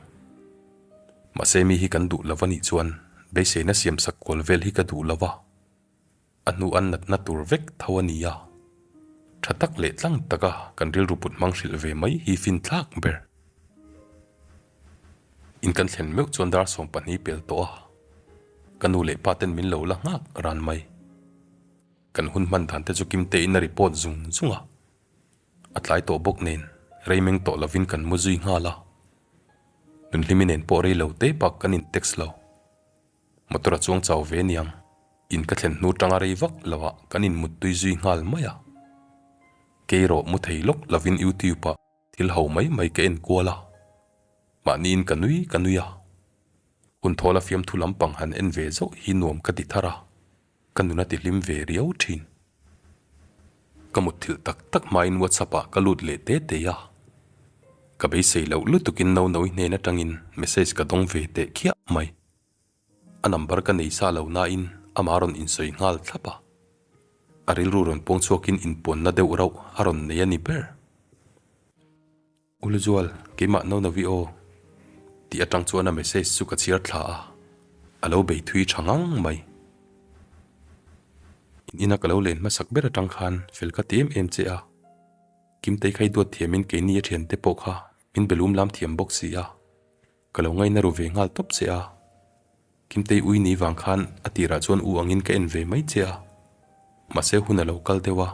Mahse mi hi kan duh lo a nih chuan beiseina siamsak kual vel hi ka duh lo va. A hnu an natna tur vek tho a ni a, tha tak leh tlang taka kan rilru put hmang hrilh ve mai hi finthlak ber. In kan thlen meuh chuan dar 12 pel tawh a, ka nu leh pa ten min lo la nghak ran mai. Kan hun hman dan te chu Kimte in a report zung zung a, a tlai tawh bawk nen rei meng tawh lovin kan mu zui nghal a. Nunhlimi nen pawh rei lo te bak kan in text lo. Motor a chuang chau ve niang. In ka thlen hnu tanga rei vak lo ah kan in muttui zui nghal mai a. Kei rawh mu thei lawk lovin YouTube ah thil ho mai mai ka en kual a. Mahniin ka nui ka nui a. Hun thawl a fiamthu lampang han en ve zauh hi nuam ka ti thar a. Ka nun a ti hlim ve riau thin. Ka mutthilh tak tak hmain WhatsApp ah ka lut leh te te a. Ka beisei loh lutukin Nonoi hnen atangin message ka dawng ve teh khiah mai. A number ka nei sa lo nain amah rawn insawi nghal thlap a. A rilru rawn puang chhuakin inpuanna deuh rauh a rawn nei a ni ber. Uluzual, keimah Nonovi aw tih atang chuan a message chu ka chhiar thla a, a lo bei thui tha ngang mai. In ina ka lo len hmasak ber atang khan fel ka ti em em che a, Kimtei kha i duat thiamin keini a thiante pawh kha min be lum lam thiam bawk si a, Ka lo ngaina ru ve nghal tawp che a, Kimtei ui ni vang khan a tirah chuan u angin ka en ve mai che a, mahse hun a lo kal deuh a,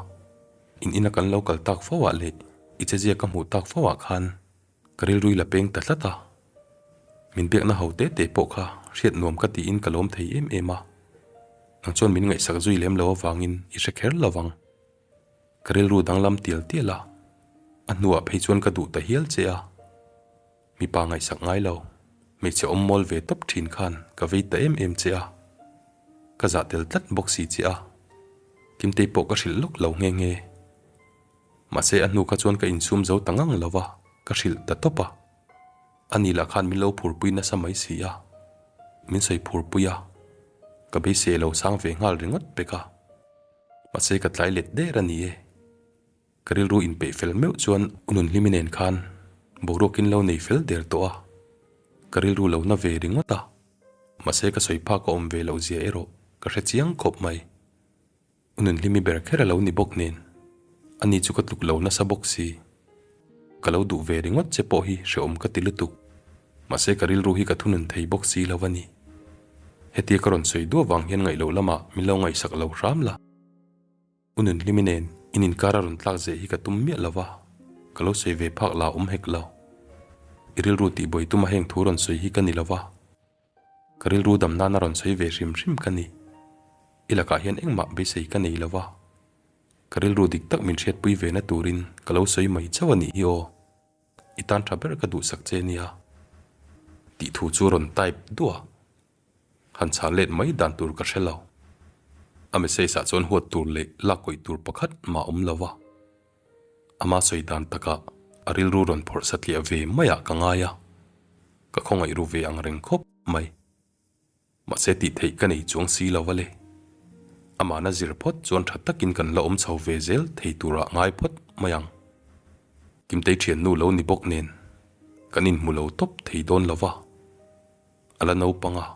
in ina kan lo kal tak fo ah leh i chezia ka hmuh tak fo ah khan ka rilrui la peng ta tlat a, min biakna ho te te pawh kha hriat nuam ka tiin ka lawm thei em em a, nang chuan min ngaihsak zui lem lo avangin i hre kher lo vang. Ka rilru danglam tial tial a, a hnuah phei chuan ka duh ta hial che a. Mipa ngaihsak ngai lo, hmeichhe awm mawl ve tawp thin khan ka vei ta em em che a, ka zah tel tlat bawk si che a, Kimtei pawh ka hrilh lawk lo nghe nghe. Mahse a hnu kha chuan ka insum zo ta ngang lo va, ka hrilh ta tawp a. Ani lah khan min lo phurpui nasa mai si a, min sawi phurpui a, ka beisei lo sang ve nghal ringawt pek a. Mahse ka tlai let der a ni e. Ka rilru inpeih fel meuh chuan u Nunhlimi nen khan boruakin lo nei fel der tawh a, ka rilru lo na ve ringawt a, mahse ka sawi phak a awm ve loh zia erawh ka hre chiang khawp mai. U Nunhlimi ber kher a lo ni bawk nen, ani chu ka tluk lo nasa bawk si. Ka lo duh ve ringawt che pawh hi hrehawm ka ti lutuk, mahse ka rilru hi ka thunun thei bawk si lo a ni. Hetia ka rawn sawi duah vang hian ngaih loh lamah min lo ngaihsak lo hram la. U Nunhlimi nen in inkar a rawn tlak zeh hi ka tum miah lo va, ka lo sawi ve phak la awm hek lo. I rilru tihbuai tuma heng thu rawn sawi hi ka ni lo va, ka rilru dam nana rawn sawi ve hrim hrim ka ni. I lakah hian engmah beisei ka nei lo va, ka rilru dik tak min hriatpui ve na turin ka lo sawi mai chauh a nih hi aw. I tan tha ber ka duhsak che nia. Tih thu chu rawn type duah. Han chhan let mai dan tur ka hre lo. A message ah chuan huat tur leh lak kawih tur pakhat mah awm lo va. Ama sawi dan takah a rilru rawn phawrh satliah ve maiah ka ngai a, ka khawngaih ru ve ang reng khawp mai. Mahse tih theih ka nei chuang si lo va le. Amahna zir phawt chuan tha takin kan la awm chho ve zel thei turah ngai phawt mai ang. Kimtei thiannu lo ni bawk nen kan inhmu lo tawp thei dawn lo va. A la naupang a,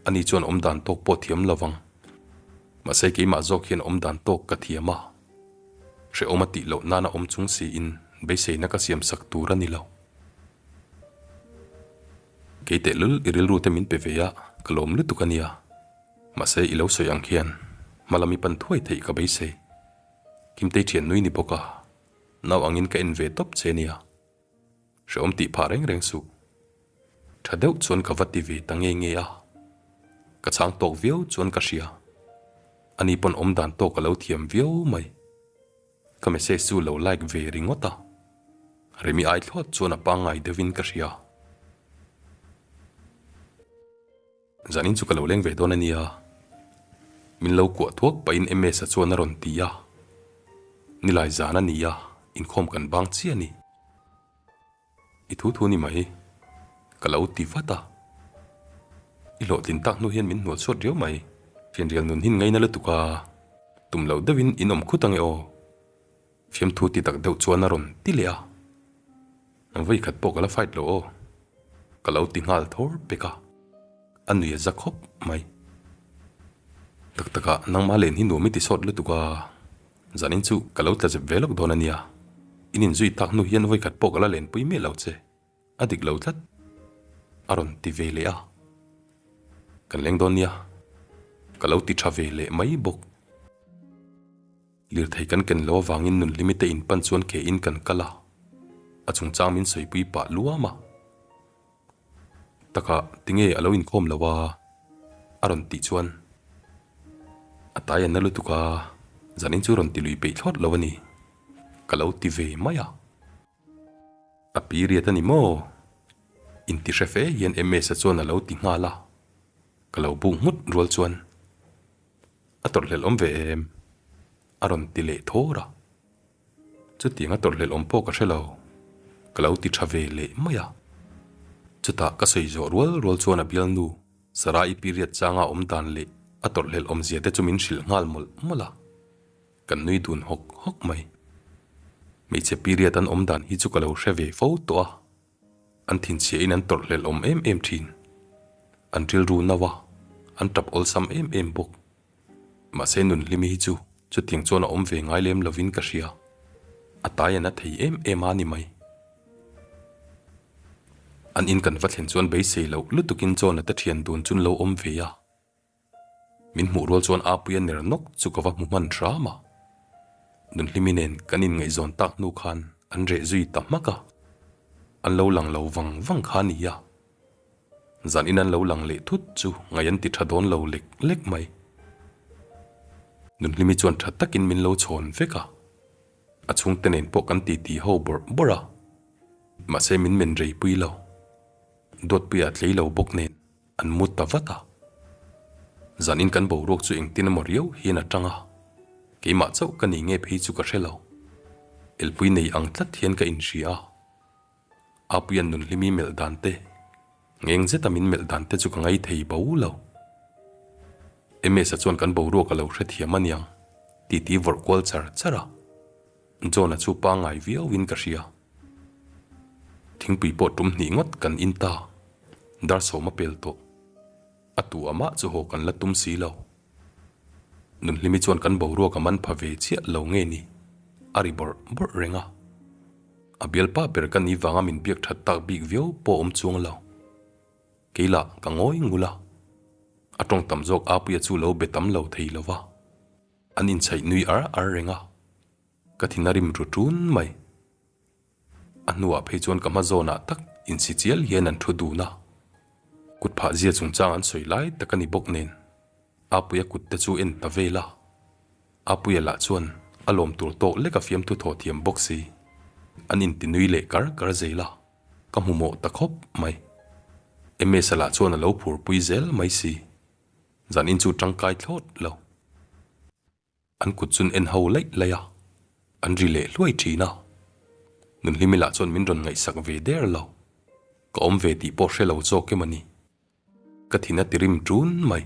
ani chuan awm dan tawk pawh thiam lo vang. Mahse keimah zawk hian awm dan tawk ka thiam a. Hrehawm a tih loh nana awm chung siin beiseina ka siam sak tur a ni lo. Kei tehlul i rilru te min pe ve a, ka lawm lutuk a nia. Mahse i lo sawi ang khian hma lam i pan thuai theih ka beisei. Kimtei thian nui ni bawk a, nau angin ka en ve tawp che nia. Hrehawm tih phah reng reng suh. Tha deuh chuan ka va ti ve ta nge nge a. Ka chhang tawk viau chuan ka hria. Ani pawn awm dan tawk a lo thiam viau mai. Ka message chu lo like ve ringawt a. Remi ai thlawt chuan a pangngai deuhin ka hria. Zanin chu ka lo leng ve dawn a nia. Min lo kuah thuak pahin MS-a chuan a rawn ti a. Nilai zan a ni a, inkhawm kan bang chiah a ni. I thu thu ni mai. Ka lo ti vat a. I hlawhtlin tak hnu hian min hnual chhuat riau mai. Fianrial nun hin ngaina lutuk a. Tum loh deuhin in awm khut ange aw. Fiamthu ti tak deuh chuan a rawn ti leh a. Vawi khat pawh ka la fight lo aw. Ka lo ti nghal thawr pek a. A nui a za khawp mai. Tak takah nangmah len hi nuam i ti sawt lutuk a. Zanin chu ka lo tla zep ve lawk dawn a nia. In inzui tak hnu hian vawi khat pawh ka la lenpui miah lo che. A dik lo tlat. A rawn ti ve leh a. Kan leng dawn nia. Ka lo ti tha ve leh mai bawk. Lirthei kan ken lo avangin nun limite in pan chuan ke in kan kal a, a chungchang min sawipui pah luam a. Takah tinge a lo inkhawm lo a? A rawn tih chuan a tai a na lutuk a, zanin chu rawn ti lui peih thlawt lo a ni, ka lo ti ve mai a. A period a ni maw? Inti hre fe hian MS-a chuan a lo ti nghal a, ka lo buk nghut rual chuan. A tawrhhlelh awm ve em? A rawn ti leh thawr a. Chutiang a tawrhhlelh awm pawh ka hre lo. Ka lo ti tha ve leh mai a. Chutah ka sawi zawh rual rual chuan a bialnu Sarai period changa awm dan leh a tawrhhlelh awmzia te chu min hrilh nghal mawlh mawlh a. Kan nui dun hawk hawk mai. Hmeichhe period an awm dan hi chu ka lo hre ve fo tawh a. An thinchhiahin an tawrhhlelh awm em em thin. An rilru no a, an tap awlsam em em bawk. Mahse Nunhlimi hi chu chutiang chuan a awm ve ngai lem lovin ka hria. A tai a na thei em em a ni mai. An in kan va thlen chuan beisei loh lutukin John-a te thian dun chun lo awm ve a. Min hmuh rual chuan Apuia ner nawk chu ka va hmu hman hram a. Nunhlimi nen kan inngaihzawn tak hnu khan an reh zui ta hmak a. An lo lang lo vang vang kha a ni a. Zan in an lo lang leh thut chu ngaih an ti tha dawn lo lek lek mai. Nunhlimi chuan tha takin min lo chhawn vek a. A chhungte nen pawh kan titi ho bawrh bawrh a. Mahse min men rei pui lo. Dawtpuia tlei lo bawk nen. An mu ta vat a. Zanin kan boruak chu engtin emaw riau hian a tang a. Keimah chauh ka ni nge phei chu ka hre lo. Elpui nei ang tlat hian ka inhria a. Apuia'n Nunhlimi melh dan te, ngeng zeta min melh dan te chu ka ngai thei bo lo. Ms-a chuan kan boruak a lo hrethiam aniang titi vawrh kual char char a. John-a chu pangngai viauin ka hria. Thingpui pawh tum hnih ngawt kan in ta. Dar sawm a pel tawh. A tu amah chu haw kan la tum si lo. Nunhlimi chuan kan boruak a man pha ve chiah lo nge ni? A ri bawrh bawrh reng a. A bialpa ber ka ni vanga min biak that tak bik viau pawh awm chuang lo. Kei lah ka ngawi ngul a. A tawng tam zawk Apuia chu lo be tam lo thei lo va. An inchhaih nui ar ar reng a. Ka thin a rim ru ṭun mai. A hnuah phei chuan ka hma zawnah tak insi chial hian an thu dun a. Kut phah zia chungchang an sawi lai tak a ni bawk nen. Apuia kut te chu en ta vel a. Apuia lah chuan a lawm tur tawk lek a fiamthu thaw thiam bawk si. An inti nui leh kar kar zel a. Ka hmu mawh ta khawp mai. Ms-a lah chuan a lo phurpui zel mai si. Zanin chu tangkai thlawt lo. An kut chun en ho laih laih a, an ri leh hluai thin a. Nunhlimi lah chuan min rawn ngaihsak ve der lo. Ka awm ve tih pawh hre lo zawk em a ni. Ka thin a ti rim ṭun mai.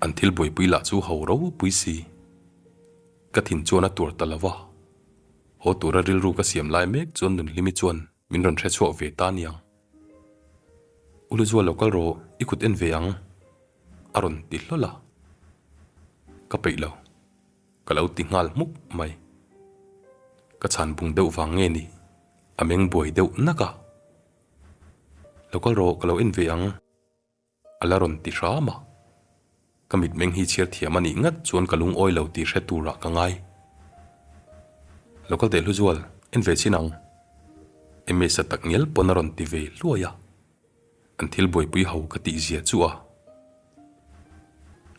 An thil buaipui lah chu ho ropui si. Ka thin chuan a tuar ta lo va. Haw tura rilru ka siam lai mek chuan Nunhlimi chuan min rawn hre chhuak ve ta niang. Uluzual lo kal rawh, i kut en ve ang. A rawn ti hlawl a. Ka peih lo. Ka lo ti nghal hmuk mai. Ka chhan bung deuh vang nge ni? A meng buai deuh nak a. Lo kal rawh, ka lo en ve ang. A la rawn ti hram a. Ka mitmeng hi chhiar thiam a nih ngat chuan ka lungawi lo tih hre turah ka ngai. Lo kal teh Hluzual, en ve chin ang. Emesa tak ngial pawn a rawn ti ve hluai a. An thil buaipui ho ka tih zia chu a.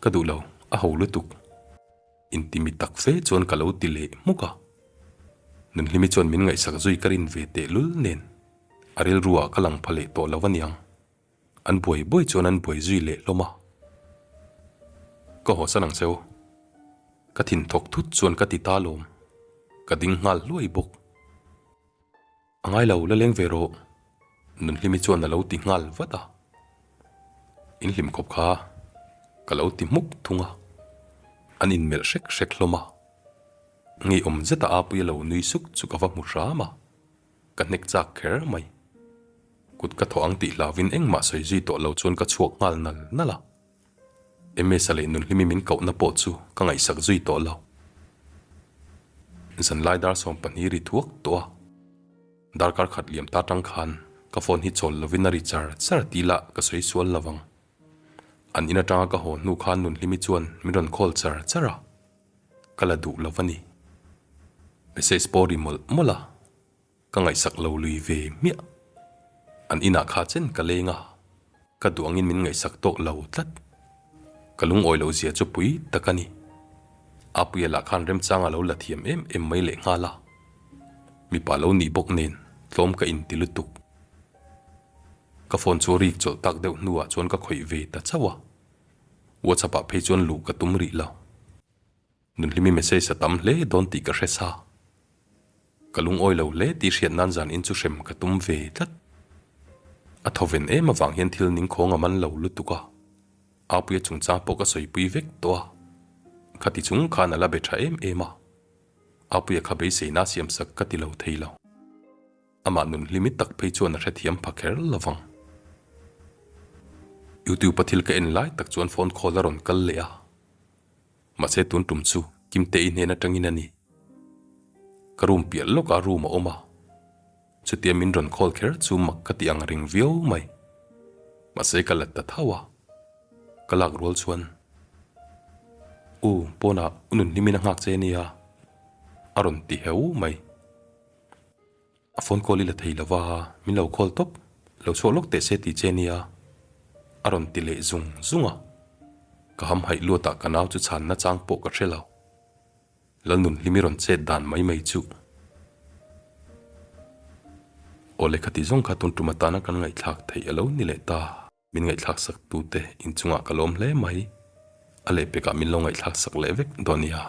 Ka duh lo, a ho lutuk. Intimi tak fe chuan ka lo ti leh hmuk a. Nunhlimi chuan min ngaihsak zui ka rin ve tehlul nen a rilruah ka lang pha leh tawh lo aniang. An buai buai chuan an buai zui leh hlawm a. Ka hawsan ang cheu. Ka thin thawk thut chuan ka ti ta lawm. Ka ding nghal hluai bawk. A ngai lo, la leng ve rawh. Nunhlimi chuan a lo ti nghal vat a. In hlim khawp kha ka lo ti hmuk thung a. An inmelh hrek hrek hlawm a. Ngeiawm zeta Apuia lo nui suk chu ka va hmu hram a. Ka hnek chak kher mai. Kut ka thawh ang tih hlauvin engmah sawi zui tawh lo chuan ka chhuak nghal nal nal a. Emesa leh Nunhlimi min kohna pawh chu ka ngaihsak zui tawh lo. Zanlai dar 12 ri thuak tawh a. Darkar khat liam ta tang khan ka phone hi chawl lovin a ri char char tih lah ka sawi sual lo vang. An in atanga ka haw hnu khan Nunhlimi chuan min rawn call char char a. Ka la duh lo a ni. Message pawh ri mawlh mawlh a. Ka ngaihsak lo lui ve hmiah. An inah kha chen ka leng a, ka duh angin min ngaihsak tawk lo tlat. Ka lungawi loh zia chu pui tak a ni. Apuia lah khan remchang a lo la thiam em em mai leh nghal a. Mipa lo nih bawk nen tlawm ka inti lutuk. Ka phone chu rik chawlh tak deuh hnuah chuan ka khawih ve ta chauh a. WhatsApp ah phei chuan luh ka tum rih lo. Nunhlimi message a tam hle dawn tih ka hre sa. Ka lungawi lo hle tih hriat nan zan in chu hrem ka tum ve tlat. A thawven em avang hian thil ning khawng a man lo lutuk a. Apuia chungchang pawh ka sawipui vek tawh a. Khati chung khan a la be tha em em a. Apuia kha beiseina siamsak ka ti lo thei lo. Amah nun hlimi tak phei chuan a hrethiam pha kher lo vang. YouTube a thil ka en lai tak chuan phone call a rawn kal leh a. Mahse tun tum chu Kimtei hnen atangin a ni. Ka room piah lawkah room a awm a. Chutia min rawn call kher chu mak ka ti ang ring viau mai. Mahse ka la ta tho a. Ka lak rual chuan, U, pawnah u Nunhlimin a nghak che ania a rawn ti heu mai. A phone call i la thei lo va, min lo call tawp, lo chhuak lawk teh se tih che nia, a rawn ti leh zung zung a. Ka hamhaih luatah ka nau chu chhanna chang pawh ka hre lo. Lalnunhlimi rawn chet dan mai mai chu. Aw lehkha tih zawng kha tun tum atana kan ngaihthlak theih a lo ni leh ta. Min ngaihthlak sak tute inchungah ka lawm hle mai. A lehpekah min lo ngaihthlak sak leh vek dawn nia.